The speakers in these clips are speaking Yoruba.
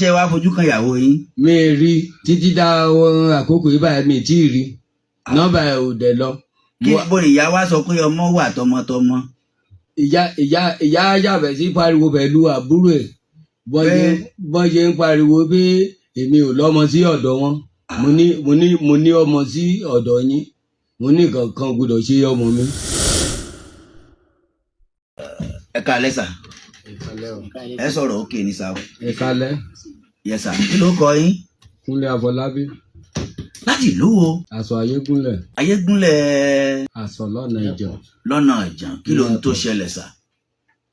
Ṣé wàá fojú kan ìyàwó yín? Mi rí títí dá àkókò yìí báyìí, mi tí ì rí, nọ́mbà ẹ̀ ò dẹ̀ lọ. Kí bó ni ìyá wa sọ pé ọmọ wà tọmọtọmọ? Ìyá yàbẹ̀ sí pariwo pẹ̀lú àbúrò ẹ̀, bọ́n ṣe ń pariwo pé èmi ò lọ́mọ sí ọ̀dọ̀ wọn. Mo ní ọmọ sí ọ̀dọ̀ yín, mo ní kankan gbọ́dọ̀ ṣe ọmọ mi. Ẹ káalẹ́ sà. Ẹ sọ̀rọ̀ òkè ní sà o. Ẹ káalẹ́. Yes sà, kí ló kọ yín? Kúnlé Afọlábí. Láti ìlú wo? Àsọ Ayégúnlẹ̀. Ayégúnlẹ̀. Àsọ lọ́nà Ìjàn. Lọ́nà Ìjàn. Kí ló ń tó ṣẹlẹ̀ sà?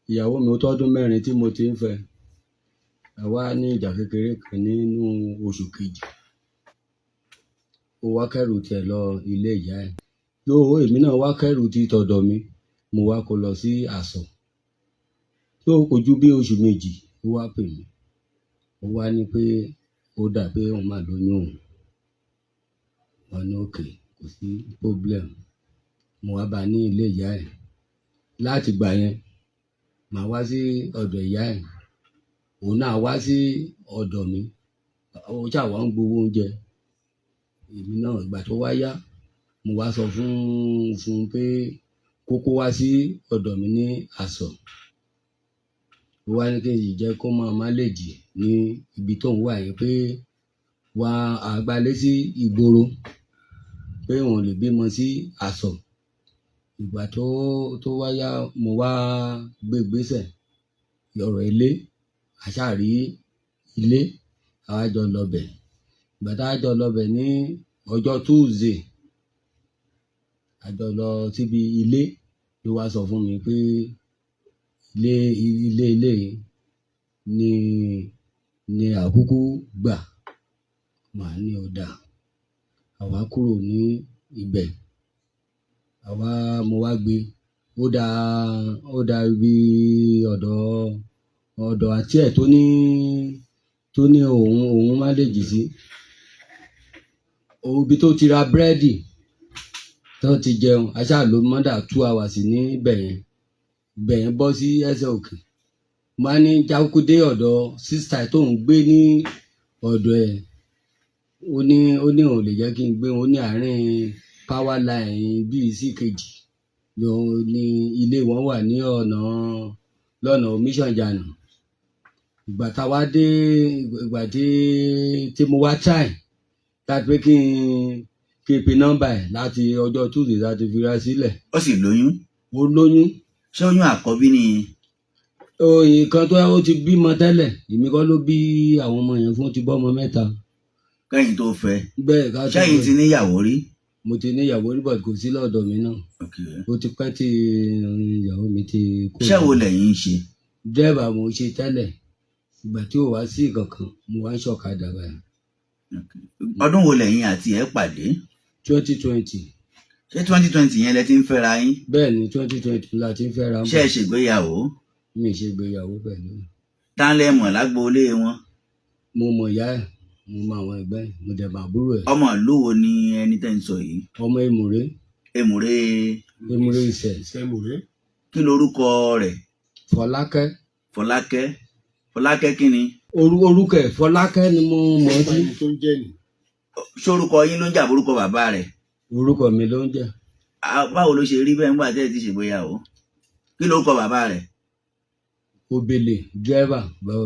Ìyàwó mi, ó tọ́dún 4 tí mo ti ń fẹ́. Àwa ní ìjà kékeré kan nínú oṣù kejì. Ó wá kẹ́rù tiẹ̀ lọ ilé ìyá ẹ̀. Yóò èmi náà wá kẹ́rù ti tọ̀dọ̀ mi, mo wá kó lọ sí Àsọ̀. Tó kò ju bí oṣù 2, ó wá pè mí. Ó wá ní pé ó dà pé òun máa lóyún òun. Mo ní okay, kò sí problem. Mo wá bá a ní ilé ìyá ẹ̀. Láti ìgbà yẹn, màá wá sí ọ̀dọ̀ ìyá ẹ̀. Òun náà wá sí ọ̀dọ̀ mi. Ó ṣà wá ń gbowó oúnjẹ. Èmi náà, ìgbà tó wá yá, mo wá sọ fún pé kó kó wá sí ọ̀dọ̀ mi ní Àsọ̀. Ó wá ní kí n sì jẹ́ kó máa manage ní ibi tó ń wà yẹn, pé wá àgbálẹ̀ sí ìgboro, pé òun ò lè bímọ sí Àsọ̀. Ìgbà tó wá yá, mo wá gbé ìgbésẹ̀ ọ̀rọ̀ ilé, a ṣáà rí ilé, àwa jọ lọ bẹ̀. Ìgbà tá a jọ lọ bẹ̀ ní ọjọ́ Tuesday, a jọ lọ síbi ilé, ló wá sọ fún mi pé ilé ni àkúkú gbà. Màá ní ó dáa. Àwa kúrò ní ibẹ̀. Àwa mo wá gbé. Ó dá ibi ọ̀dọ̀ àǹtí ẹ̀ tó ní òun manage sí. Ibi tó ti ra búrẹ́dì tó ti jẹun, a ṣáà lò more than 2 hours ní ibẹ̀ yẹn. Ibẹ̀ yẹn bọ́ sí ẹsẹ̀ òkè. Mo wá ní já kúkú dé ọ̀dọ̀ sister tó ń gbé ní ọ̀dọ̀ ẹ̀. Ó ní òun ò lè jẹ́ kí n gbé. Ó ní àárín power line bí sí kejì ló ní ilé wọn wà ní ọ̀nà lọ́nà Omisanjana. Ìgbà tá a wá dé, ìgbà tí mo wá try láti pé kí n pe nọ́mbà ẹ̀ láti ọjọ́ Tuesday láti fi ra sílẹ̀. Ó sì lóyún? Ó lóyún. Ṣé oyún àkọ́bí ni? Oyin kan tó ó ti bímọ tẹ́lẹ̀, èmi kọ́ ló bí àwọn ọmọ yẹn fún, ó ti bọ́ ọmọ mẹ́ta. Kẹ́yìn tó fẹ́? Bẹ́ẹ̀, ká tó Ṣẹ́yìn fẹ́. ti níyàwó rí? Mo ti níyàwó rí, but kò sí lọ́dọ̀ mi náà. Ó ti pẹ́ tí ìyàwó mi ti kú. Iṣẹ́ wo lẹ̀yin ń ṣe? Dírẹ́bà mo ń ṣe tẹ́lẹ̀. Ìgbà tí ò wá sí kankan, mo wá ń ṣọ̀kadà báyìí. Ọdún wo lẹ̀yin àti ẹ̀ pàdé? 2020. Ṣé 2020 yẹn lẹ ti ń fẹ́ra yín? Bẹ́ẹ̀ ni, 2020 la ti ń fẹ́ra. Ṣé ẹ ṣègbéyàwó? Mi ì ṣe ìgbéyàwó pẹ̀lú. Tá lẹ mọ̀ lágboolé wọn? Mo mọ̀ ìyá ẹ̀, mo mọ àwọn ẹ̀gbọ́n ẹ̀, mo dẹ̀ mọ àbúrò ẹ̀. Ọmọ ìlú wo ni ẹni tẹ́ ń sọ yìí? Ọmọ Èmùrè. Èmùrè? Èmùrè Ìṣẹ̀. Ìṣẹ́mùrè. Kí lorúkọ rẹ̀? Fọlákẹ́. Fọlákẹ́. Fọlákẹ́ kí ni? Orúkọ ẹ̀ Fọlákẹ́ ni mo mọ̀ ọ́ sí. Ẹni tó ń jẹ́ ni. Ṣórúkọ yín ló ń jà borúkọ bàbá rẹ̀? Orúkọ mi ló ń jẹ́. Ah, báwo ló ṣe rí bẹ́ẹ̀ nígbà tẹ́ ẹ ti ṣègbéyàwó? Kí lorúkọ bàbá rẹ̀? Obele, dírẹ́bà.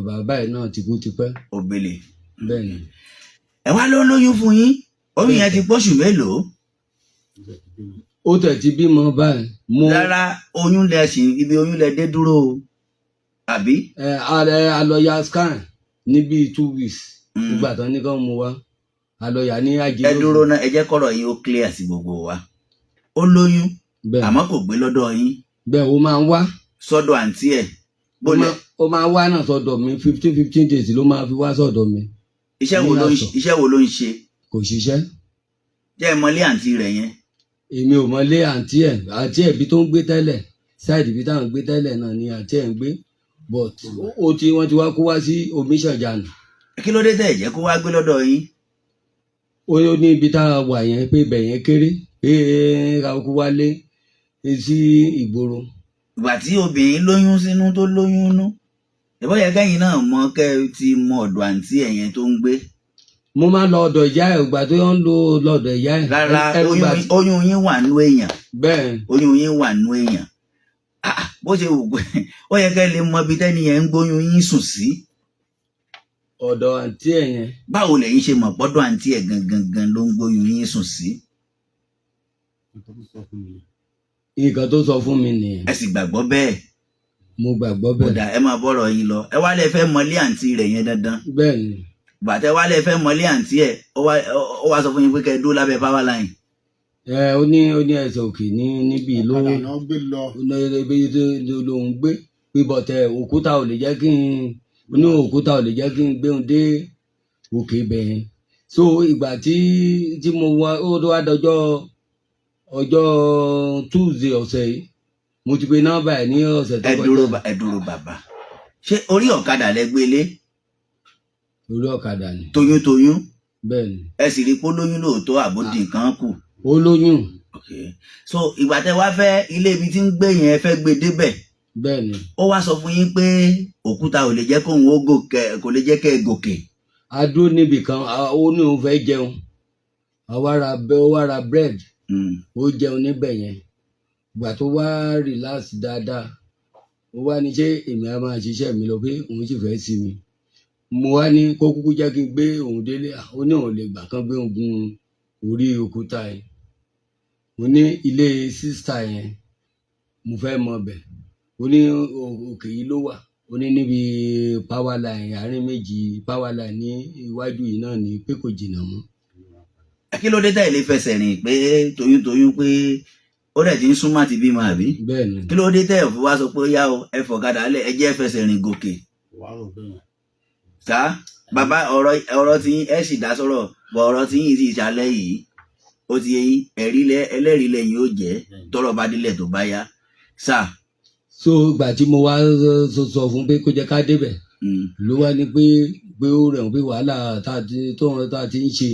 Bàbá ẹ̀ náà ti kú tipẹ́. Òbèlè? Bẹ́ẹ̀ ni. Ẹ wá ló lóyún fún yín. Oyún yẹn ti pọ́ṣù mélòó? Ó tẹ̀ ti bímọ báyìí. Mo Rárá, oyún lẹ sì, ibi oyún lẹ dé dúró o, àbí? Ẹ a lọ ya scan ní bíi 2 weeks. Nígbà tán ní kán mú wa, a lọ yà ní àjẹ. Ẹ dúró náà, ẹ jẹ́ kọ́rọ̀ yín ó clear sí gbogbo wa. Ó lóyún, Bẹ́ẹ̀. àmọ́ kò gbé lọ́dọ̀ yín? Bẹ́ẹ̀, ó máa ń wá. Sọ́dọ̀ àǹtí ẹ̀? Ó máa ń wá náà sọ́dọ̀ mi. 15 15 days ló máa fi wá sọ́dọ̀ mi. Iṣẹ́ wo ló ń Ní àtọ̀. Iṣẹ́ wo ló ń ṣe? Kò ṣiṣẹ́. Jẹ́ ẹ mọlé àǹtí rẹ̀ yẹn? Èmi ò mọlé àǹtí ẹ̀. Àǹtí ẹ̀ bí tó ń gbé tẹ́lẹ̀, side bí táwọn ń gbé tẹ́lẹ̀ náà ni àǹtí ẹ̀ ń gbé, but ó ti wọ́n ti wá kó wá sí Omisanjana. Kí ló dé tẹ̀ jẹ́ kó wá gbé lọ́dọ̀ yín? Ó ní ibi tá a wà yẹn pé ibẹ̀ yẹn kéré, pé ká kó wálé sí ìgboro. Ìgbà tí obìnrin lóyún sínú, tó lóyún nú. Ìbọn yẹ kẹ́yìn náà mọ̀, kẹ́ ẹ ti mọ ọ̀dọ̀ àǹtí ẹ̀ yẹn tó ń gbé. Mo máa ń lọ ọ̀dọ̀ ìyá ẹ̀ ìgbà tó ń lọ lọ́dọ̀ ìyá ẹ̀. Rárá. Ẹrù Oyún gbà oyún yín wà nú èèyàn. Bẹ́ẹ̀. Oyún yín wà nú èèyàn. Ah, bó ṣe wù pé ó yẹ kẹ́ lè mọ ibi tẹ́ni yẹn ń gbóyún yín sùn sí. Ọ̀dọ̀ àǹtí ẹ̀ yẹn. Báwo lẹ̀yin ṣe mọ̀ pọ́dọ̀ àǹtí ẹ̀ gangan gan ló ń gbóyún yín sùn sí? Nǹkan tó sọ fún mi nìyẹn. Ẹ sì gbàgbọ́ bẹ́ẹ̀? Mo gbàgbọ́ bẹ́ẹ̀. Kódà, ẹ máa bọ́rọ̀ yín lọ. Ẹ wá lẹ fẹ́ mọlé àǹtí rẹ̀ yẹn dandan. Bẹ́ẹ̀ ni. Bàtẹ wá lẹ fẹ́ mọlé àǹtí ẹ̀, ó wá sọ fún yín pé kẹ́ ẹ dúró lábẹ́ power line. Ẹ ó ní ẹsẹ̀ òkè ní níbi ló Ọ̀kadà náà gbé lọ. Ibi tó lòún gbé pé bọ̀tẹ̀ òkúta ò lè jẹ́ kí n ní òkúta ò lè jẹ́ kí n gbé òun dé òkè ibẹ̀ yẹn. So ìgbà tí mo wá, ó tó wá dọjọ́ ọjọ́ Tuesday ọ̀sẹ̀ yìí, mo ti pe nọ́mbà ẹ̀ ní ọ̀sẹ̀ tó Ẹ dúró, ẹ dúró bàbá. Ṣé orí ọ̀kadà lẹ gbé lé? Orí ọ̀kadà ni. Toyún toyún? Bẹ́ẹ̀ ni. Ẹ sì rí i pé ó lóyún lóòótọ́, àbódì nǹkan kù? Ó lóyún. Okay. So ìgbà tẹ wá fẹ́ ilé ibi tí ń gbé yẹn, ẹ fẹ́ gbé débẹ̀? Bẹ́ẹ̀ ni. Ó wá sọ fún yín pé òkúta ò lè jẹ́ kóun ó gòkè, kò lè jẹ́ kẹ́ ẹ gòkè. A dúró níbì kan, ó ní òun fẹ́ jẹun, ó wá ra bread. Ó jẹun níbẹ̀ yẹn. Ìgbà tó wá relax dáadáa, ó wá ní ṣé èmi á máa ṣiṣẹ́ mi lọ, pé òun sì fẹ́ sí mi. Mo wá ní kó kúkú jẹ́ kí n gbé òun délé. Ó ní òun lè gbà kán gbé òun gun orí òkúta yẹn. Mo ní ilé sister yẹn mo fẹ́ mọ bẹ̀. Ó ní òkè yìí ló wà. Ó ní níbi power line, àárín méjì power line ní iwájú yìí náà ní, pé kò jìnnà mọ́. Kí ló dé tẹ́ lè fẹsẹ̀ rìn, pé toyún toyún, pé ó dẹ̀ ti ń súnmọ́ àti bímọ, àbí? Bẹ́ẹ̀ ni. Kí ló dé tẹ́ ẹ̀ fi wá sọ pé ó yá o, ẹ fọ̀kadà lẹ̀, ẹ jẹ́ fẹsẹ̀ rìn gòkè? Wàá rò bẹ́ẹ̀. Sá bàbá, ọ̀rọ̀ tí yín, ẹ sì dá sọ̀rọ̀ bọ̀. Ọ̀rọ̀ tí yín sì ṣalẹ̀ yìí, ó ti yé yín, ẹ̀rí lẹ ẹlẹ́rìí lẹ́yìn ó jẹ́ tọ́rọ̀ bá délẹ̀ tó bá yá sá. So ìgbà tí mo wá sọ fún pé kó jẹ́ ká débẹ̀, ló wá ní pé ó rẹ̀ wọ́n, pé wàhálà tá a ti tó tá a ti ń ṣe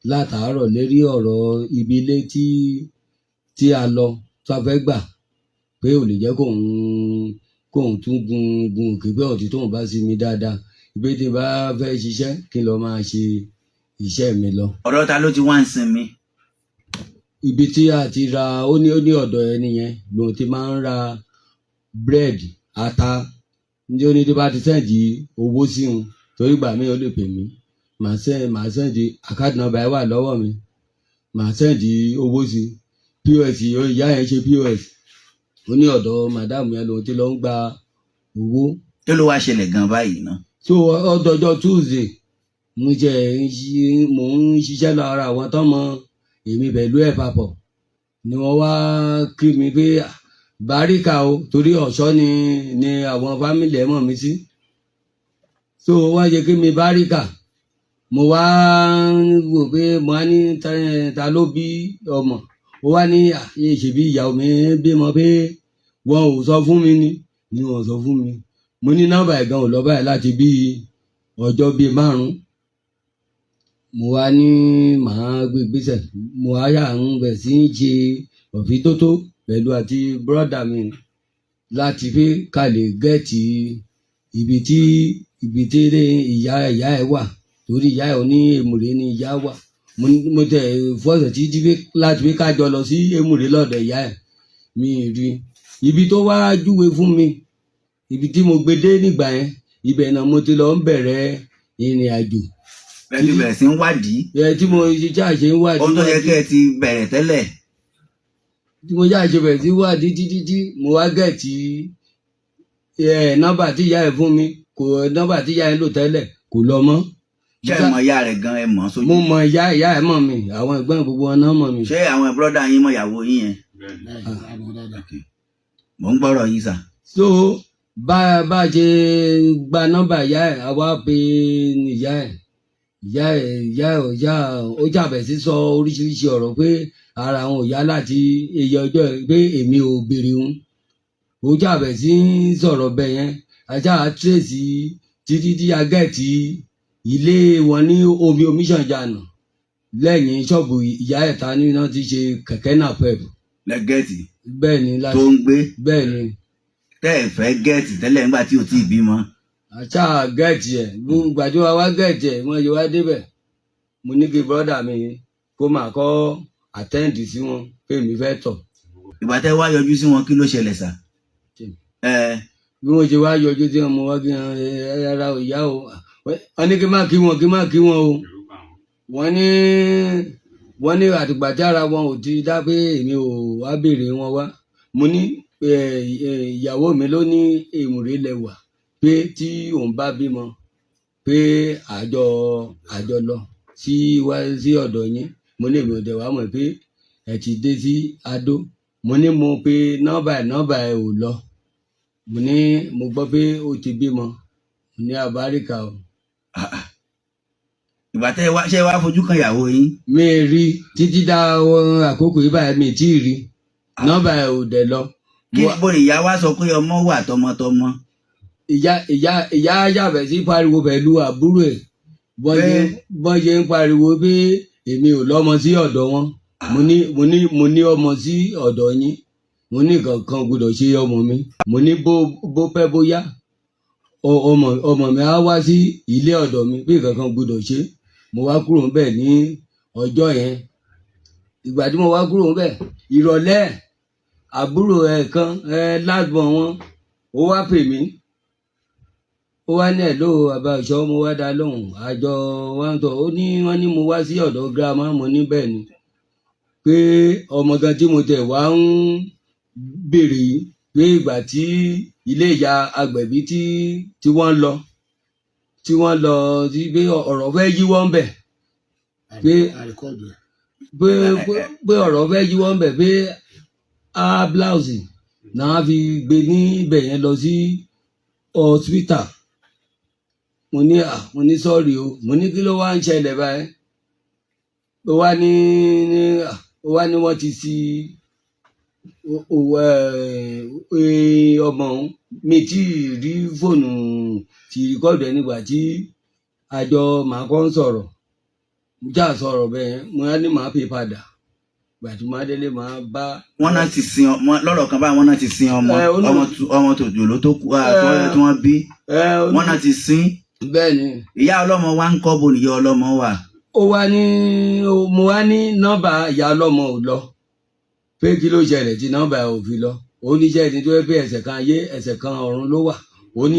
látàárọ̀ lérí ọ̀rọ̀ ibi ilé tí a lọ tá a fẹ́ gbà, pé ò lè jẹ́ kóun tún gun òkè, pé ọ̀tí tóun bá sinmi dáadáa, pé tí n bá fẹ́ ṣiṣẹ́ kí n lọ máa ṣe iṣẹ́ mi lọ. Ọ̀rọ̀ ta ló ti wá ń sinmi? Ibi tí a ti ra, ó ní ọ̀dọ̀ ẹni yẹn lòun ti máa ń ra búrẹ́dì, ata ní. Ó ní tó bá ti send owó sí òun, torí ìgbà míì ó lè pè mí, màá send account number ẹ̀ wà lọ́wọ́ mi, màá send owó sí POS. Ìyá yẹn ṣe POS. Ó ní ọ̀dọ̀ madam yẹn lòun ti lọ ń gba owó. Kí ló wá ṣẹlẹ̀ gan báyìí ná? So ọdọọjọ́ Tuesday, mo jẹ mò ń ṣiṣẹ́ lára àwọn tọ́mọ èmi pẹ̀lú ẹ̀ papọ̀ ni wọ́n wá kí mi pé, "Ah, báríkà o," torí ọ̀ṣọ́ ni àwọn family ẹ̀ mọ̀ mí sí. So wọ́n ṣe kí mi báríkà. Mo wá ń wò pé mo wá ní ta ló bí ọmọ. Ó wá ní, "Ah, ṣèbí ìyàwó mi bímọ," pé wọn ò sọ fún mi ni wọn ò sọ fún mi. Mo ní nọ́mbà ẹ̀ gan ò lọ báyìí láti bí ọjọ́ bíi 5. Mo wá ní màá gbé ìgbésẹ̀. Mo wá yà ń bẹ̀ sí í ṣe òfin-tótó pẹ̀lú àti brother mi láti pé ká lè get ibi tí ìyá ẹ̀ wà, torí ìyá ẹ̀ ní Èmùrè ní ìyá wà. Mo tẹ̀ fọ́sẹ̀ títí pé láti pé ká jọ lọ sí Èmùrè lọ́dọ̀ ìyá ẹ̀, mi ì rí ibi tó wá júwe fún mi. Ibi tí mo gbé dé nígbà yẹn, ibẹ̀ náà mo ti lọ ń bẹ̀rẹ̀ ìrìn àjò. Ẹ ti bẹ̀rẹ̀ sí ń wádìí. Ẹ tí mo ṣe ṣáà ṣe ń wádìí. Ohun tó yẹ kẹ́ ẹ ti bẹ̀rẹ̀ tẹ́lẹ̀. Tí mo ṣáà ṣe bẹ̀rẹ̀ sí wádìí títí tí mo wá get ẹ nọ́mbà tí ìyá ẹ̀ fún mi, kò nọ́mbà tí ìyá ẹ̀ ń lò tẹ́lẹ̀ kò lọ mọ́. Ṣé ẹ mọ ìyá rẹ̀ gan? Ẹ mọ̀ sójú? Mo mọ ìyá, ìyá ẹ̀ mọ̀ mi, àwọn ẹ̀gbọ́n gbogbo wọn náà mọ̀ mi. Ṣé àwọn brother yín mọ ìyàwó yín yẹn? Mò ń gbọ́rọ̀ yín sà. So bá a ṣe gba nọ́mbà ìyá ẹ̀, a wá pe ìyá ẹ̀. Ìyá ẹ̀ ìyá ó jàbẹ̀ sí sọ oríṣiríṣi ọ̀rọ̀ pé ara àwọn ò yá láti iye ọjọ́ ẹ̀, pé èmi ò béèrè òun. Ó jàbẹ̀ sí sọ̀rọ̀ bẹ́ẹ̀ yẹn. Ajá trace títí tí a get ilé wọn ní omi omiṣànjànà lẹ́yìn ṣọ́ọ̀bù ìyá ẹ̀ ta ní náà ti ṣe kẹ̀kẹ́ napep. Lẹ get. Bẹ́ẹ̀ ni láti Tó ń gbé. Bẹ́ẹ̀ ni. Tẹ́ ẹ fẹ́ get tẹ́lẹ̀ nígbà tí ò tí ì bímọ. Àṣà get ẹ̀ gbàdúrà wá get ẹ̀, wọ́n yẹ wá débẹ̀. Mo ní kí brother mi kó máa kọ́ attend sí wọn pé èmi fẹ́ tọ̀. Ìgbà tẹ́ wá yọjú sí wọn, kí ló ṣẹlẹ̀ sà? Ẹ Bí wọ́n ṣe wá yọjú sí wọn, mo wá kí wọn, ẹ ara ò yá o. Wọ́n ní kí má kí wọn, kí má kí wọn o. Wọ́n ní àtìgbà tí ara wọn ò ti dá pé èmi ò wá béèrè wọn wá. Mo ní ẹ, ẹ, ìyàwó mi ló ní èmùrè lẹwà pé tí òun bá bímọ pé àjọ lọ sí wá sí ọ̀dọ̀ yín. Mo ní èmi ò dẹ̀ wá mọ̀ pé ẹ ti dé sí Adó. Mo ní mo pe nọ́mbà ẹ̀, nọ́mbà ẹ̀ ò lọ. Mo ní mo gbọ́ pé ó ti bímọ. Mo ní àbáríkà o. Ìgbà tẹ́ wá, ṣé wá fojú kan ìyàwó yín? Mi rí títí dá àkókò yìí báyìí, mi tí ì rí, nọ́mbà ẹ̀ ò dẹ̀ lọ. Kí bó ni ìyá wa sọ pé ọmọ wà tọmọtọmọ? Ìyá yàbẹ̀ sí pariwo pẹ̀lú àbúrò ẹ̀, bọ́n ṣe ń pariwo pé èmi ò lọ́mọ sí ọ̀dọ̀ wọn. Mo ní ọmọ sí ọ̀dọ̀ yín. Mo ní kankan gbọ́dọ̀ ṣe ọmọ mi. Mo ní bó pẹ́ bóyá, ọmọ mi á wá sí ilé ọ̀dọ̀ mi bí kankan gbọ́dọ̀ ṣe. Mo wá kúrò ńbẹ̀ ní ọjọ́ yẹn. Ìgbà tí mo wá kúrò ńbẹ̀, ìrọ̀lẹ́, àbúrò ẹ̀ kan ẹ lágbọ̀n wọn, ó wá pè mí. Ó wá ní, "Hello, bàbá ìṣọ́." Mo wá dá lóhùn, àjọ wa ń tọ̀. Ó ní wọ́n ní mo wá sí ọ̀dọ̀ girama. Mo ní bẹ́ẹ̀ ni, pé ọmọ gan tí mo tẹ̀ wá ń béèrè yìí pé ìgbà tí ilé ìyá agbẹ̀bí tí wọ́n lọ sí pé ọ̀rọ̀ fẹ́ yíwọ́ ń bẹ̀ pé Àríkọ́dù ẹ̀. pé ọ̀rọ̀ fẹ́ yíwọ́ ń bẹ̀ pé ambulance náà fi gbé níbẹ̀ yẹn lọ sí hospital. Mo ní à, mo ní sorry o. Mo ní kí ló wá ń ṣẹlẹ̀ báyìí? Ó wá ní à, ó wá ní wọ́n ti si ọmọ òun. Mi tí ì rí fóònù tí record ẹ̀ nígbà tí àjọ màá kọ́ ń sọ̀rọ̀. Mo já sọ̀rọ̀ bẹ́ẹ̀, mo á ní màá pè padà gbà tí màá délé, màá bá. Wọ́n náà ti sin ọmọ lọ́rọ̀ kan báyìí, wọ́n náà ti sin ọmọ. Ẹ, Ọmọ tòjòló tó kú Ẹ. tí wọ́n bí. Ẹ, Wọ́n náà ti sin. Bẹ́ẹ̀ ni. Ìyá ọlọ́mọ wa ń kọ́, bo nìyá ọlọ́mọ wà? Ó wá ní, mo wá ní nọ́mbà ìyá ọlọ́mọ ò lọ, pé kí ló ṣẹlẹ̀ tí nọ́mbà ẹ̀ ò fi lọ? Ó ní iṣẹ́ ẹni tó yẹ pé ẹsẹ̀ kan ayé, ẹsẹ̀ kan ọ̀run ló wà. Ó ní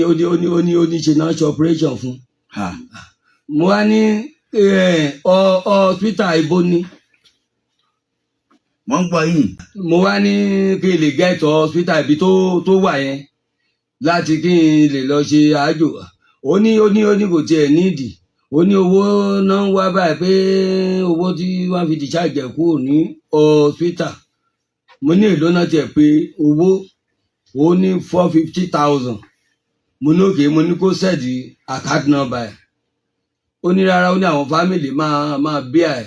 ṣe náà ṣe operation fún. Ha. Mo wá ní hospital ibo ni? Wọ́n ń gbọ́ yìí. Mo wá ní kí n lè get hospital ibi tó wà yẹn láti kí n lè lọ ṣe àjò. Ó ní kò tiẹ̀ nídìí. Ó ní owó náà ń wá báyìí pé owó tí wọ́n fi discharge ẹ̀ kúrò ní hospital. Mo ní èló náà tiẹ̀ pé owó? Ó ní 450,000. Mo ní okay. Mo ní kó send account number ẹ̀. Ó ní rárá, ó ní àwọn family máa bí ẹ̀.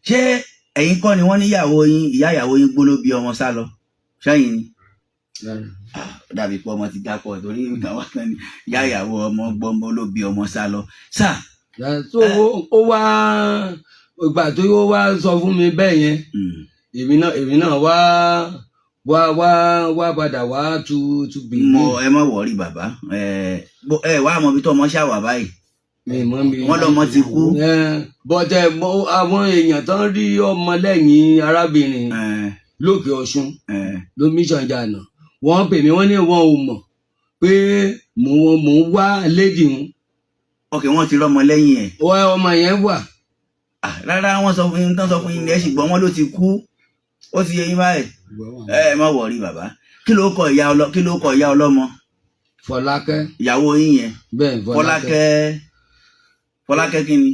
Ṣé ẹ̀yin kọ́ ni wọ́n níyàwó yín, ìyá ìyàwó yín gbó ló bí ọmọ sá lọ sẹ́yìn ni? Ó dàbí pé ọmọ ti dápọ̀ torí nǹkan wá tán ni ìyá ìyàwó ọmọ gbọ́ngbọ́n ló bí ọmọ sá lọ sá. So ó wá, ìgbà tó ó wá sọ fún mi bẹ́ẹ̀ yẹn, èmi náà wá padà wá tu bèbè. Mọ ẹ má worry, bàbá. Ẹ wá mọ ibi tó ọmọ ṣàwà báyìí? Mi mọ̀ mi. Wọ́n lọ́mọ ti kú. Bọ́tẹ̀ àwọn èèyàn tán rí ọmọ lẹ́yìn arábìnrin lókè Ọ̀ṣun ló mission jàǹnà, wọ́n pè mí, wọ́n ní wọn ò mọ̀ pé mò ń wá lady ń. Ok, wọ́n ti rọ́mọ lẹ́yìn ẹ̀? Wọ́n ọmọ yẹn wà. Ah, rárá, wọ́n sọ fún yín tán, sọ fún yín, ẹ sì gbọ́, wọ́n ló ti kú. Ó ti yé yín báyìí. Ẹ má worry, bàbá. Kí ló kọ ìyá ọlọ́mọ? Fọlákẹ́. Ìyàwó yín yẹn? Bẹ́ẹ̀. Fọlákẹ́, Fọlákẹ́ kí ni?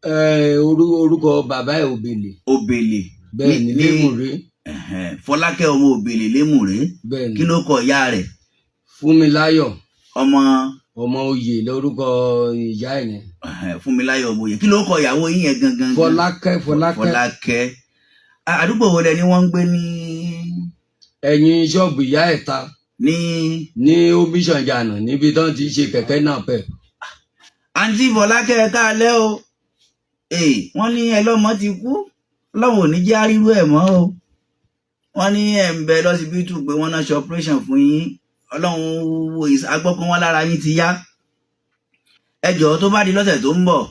Ẹ, orúkọ bàbá ẹ̀ Òbèlè. Òbèlè. Bẹ́ẹ̀ ni. Lémùrè. Ẹ̀hẹ̀n, Fọlákẹ́ ọmọ Òbèlè Lémùrè. Bẹ́ẹ̀ ni. Kí ló kọ ìyá rẹ̀? Fúnmiláyọ̀. Ọmọ? Ọmọ oyè lórúkọ ìyá ẹ̀ yẹn. Ẹ̀hẹ̀n, Fúnmiláyọ̀ ọmọ oyè. Kí ló kọ ìyàwó yín yẹn gangan gan? Fọlákẹ́, Fọlákẹ́. Fọlákẹ́. Ah, àdúgbò wo lẹ ní wọ́n ń gbé ní? Ẹ̀yìn ṣọ́ọ̀bù ìyá ẹ̀ ta. Ní? Ní omisanjànà níbi tán ti ṣe kẹ̀kẹ́ náà pẹ̀. Àǹtí Fọlákẹ́, ẹ káalẹ́ o. Ee, wọ́n ní ẹ lọ́mọ ti kú, Ọlọ́run ò ní jẹ́ àrírú ẹ̀ mọ́ o. Wọ́n ní ẹ̀ ń bẹ lọ́sibítù pé wọ́n náà ṣe operation fún yín. Ọlọ́run wo agbọ́pọ́n wọn lára yín ti yá. Ẹ jọ̀ọ́, tó bá di lọ́sẹ̀ tó ń bọ̀,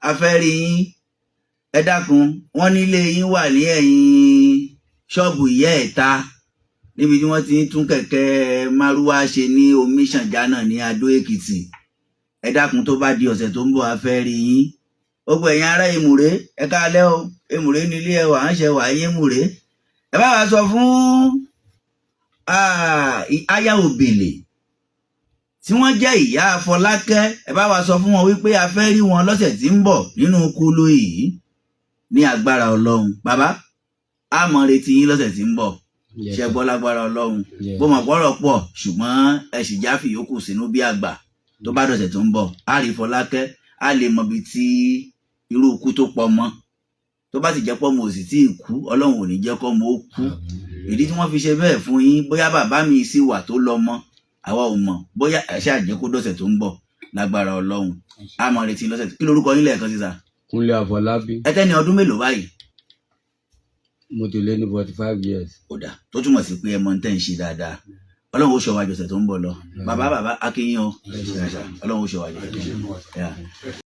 a fẹ́ rí yín. Ẹ dákun, wọ́n nílé yín wà ní ẹ̀yìn ṣọ́ọ̀bù ìyá ẹ̀ta níbi tí wọ́n ti ń tún kẹ̀kẹ́ márúwá ṣe ní Omiṣànjánà ní Adó Èkìtì. Ẹ dákun, tó bá di ọ̀sẹ̀ tó ń bọ̀, a fẹ́ rí yín. Gbogbo ẹ̀yin ará Èmùrè, ẹ káalẹ́ o. Èmùrè nílé ẹwà ń ṣe wà yín Èmùrè. Ẹ bá wa sọ fún aya Òbèlè tí wọ́n jẹ́ ìyá Fọlákẹ́, ẹ bá wa sọ fún wọn wípé a fẹ́ rí wọn lọ́sẹ̀ tí ń bọ̀ nínú kúlú yìí ní agbára Ọlọ́run. Bàbá, a mọ̀ retí yín lọ́sẹ̀ tí ń bọ̀. Yes, ṣe sir. gbọ́? Lágbára Ọlọ́run. Yes. Bó mọ̀ pọ̀rọ̀ pọ̀, ṣùgbọ́n ẹ sì já fìyókù sínú bí àgbà. Tó bá dọ̀sẹ̀ tó ń bọ̀, á rí Fọlákẹ́, á lè mọ ibi tí irú ikú tó pọ̀ mọ́. Tó bá sì jẹ́ pọ́ mo sì tí ì kú, Ọlọ́run ò ní jẹ́ kọ́ mo ó kú. Ìdí tí wọ́n fi ṣe bẹ́ẹ̀ fún yín, bóyá bàbá mi sì wà tó lọ mọ́, àwa ò mọ̀. Bóyá ẹ ṣáà jẹ́ kó dọ̀sẹ̀ tó ń bọ̀ lágbára Ọlọ́run. Á mọ̀ retí lọ́sẹ̀. Kí lorúkọ yín lẹ́ẹ̀kan sísà? Kúnlé Àfọlábí. Ẹ tẹ́ ní ọdún mélòó báyìí? Mo ti lé ní 45 years. Ó dà, tó túmọ̀ sí pé ẹ mọ̀ ń tẹ́ ń ṣe dáadáa. Ọlọ́run ó ṣọ́ wa jọ̀sẹ̀ tó ń bọ̀ lọ. Bàbá, bàbá, akínyìn o. Ọlọ́run ó ṣọ́ wa jọ̀sẹ̀ tó ń bọ̀. Yeah.